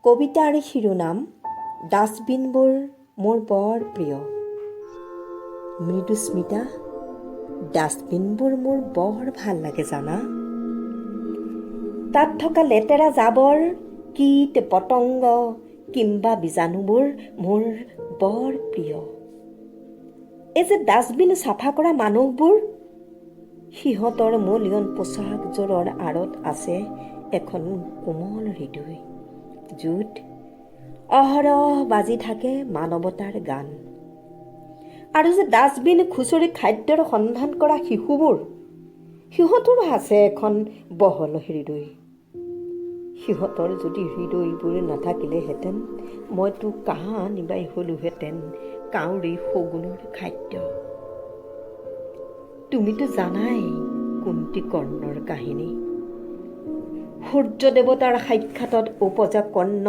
কবিতাৰ শিৰোনাম ডাষ্টবিনবোৰ মোৰ বৰ প্ৰিয়। মৃদুস্মিতা, ডাষ্টবিনবোৰ মোৰ বৰ ভাল লাগে জানা। তাত থকা লেতেৰা জাবৰ, কীট পতংগ কিম্বা বীজাণুবোৰ মোৰ বৰ প্ৰিয়। এই যে ডাষ্টবিন চাফা কৰা মানুহবোৰ, সিহঁতৰ মলিয়ন পোছাকযোৰৰ আঁৰত আছে এখন কোমল হৃদয়, য'ত অহৰহ বাজি থাকে মানৱতাৰ গান। আৰু যে ডাষ্টবিন খুচৰি খাদ্যৰ সন্ধান কৰা শিশুবোৰ, সিহঁতৰো আছে এখন বহল হৃদয়। সিহঁতৰ যদি হৃদয়বোৰ নাথাকিলেহেঁতেন, মইতো কাহানিবাই হ'লোহেঁতেন কাউৰী শগুনৰ খাদ্য। তুমিতো জানাই কুন্তী কৰ্ণৰ কাহিনী। সূৰ্য দেৱতাৰ সাক্ষাতত উপজা কৰ্ণ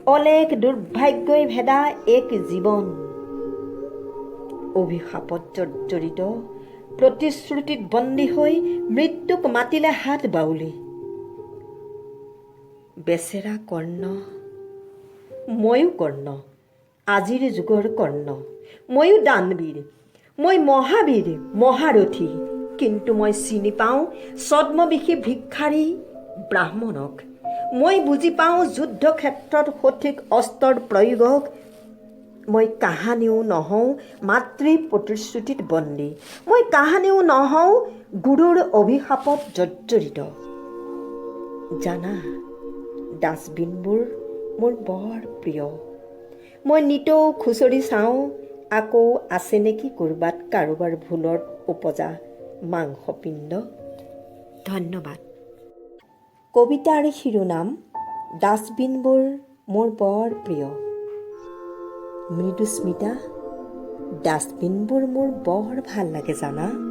অলেখ দুৰ্ভাগ্যই ভেদা এক জীৱন। অভিশাপত জৰ্জৰিত, প্ৰতিশ্ৰুতিত বন্দী হৈ মৃত্যুক মাতিলে হাত বাউলি। বেচেৰা কৰ্ণ। ময়ো কৰ্ণ, আজিৰ যুগৰ কৰ্ণ। ময়ো দানবীৰ, মই মহাবীৰ, মহাৰথী। কিন্তু মই চিনি পাওঁ ছদ্মবেশী ভিক্ষাৰী ব্ৰাহ্মণক। মই বুজি পাওঁ যুদ্ধ ক্ষেত্ৰত সঠিক অস্ত্ৰৰ প্ৰয়োগক। মই কাহানিও নহওঁ মাতৃ প্ৰতিশ্ৰুতিত বন্দী। মই কাহানিও নহওঁ গুৰুৰ অভিশাপত জৰ্জৰিত। জানা, ডাষ্টবিনবোৰ মোৰ বৰ প্ৰিয়। মই নিতৌ খুচৰি চাওঁ, আকৌ আছে নেকি ক'ৰবাত কাৰোবাৰ ভুলত উপজা মাংসপিণ্ড। ধন্যবাদ। কবিতাৰ শিৰোনাম ডাষ্টবিনবোৰ মোৰ বৰ প্ৰিয়। মৃদুস্মিতা, ডাষ্টবিনবোৰ মোৰ বৰ ভাল লাগে জানা।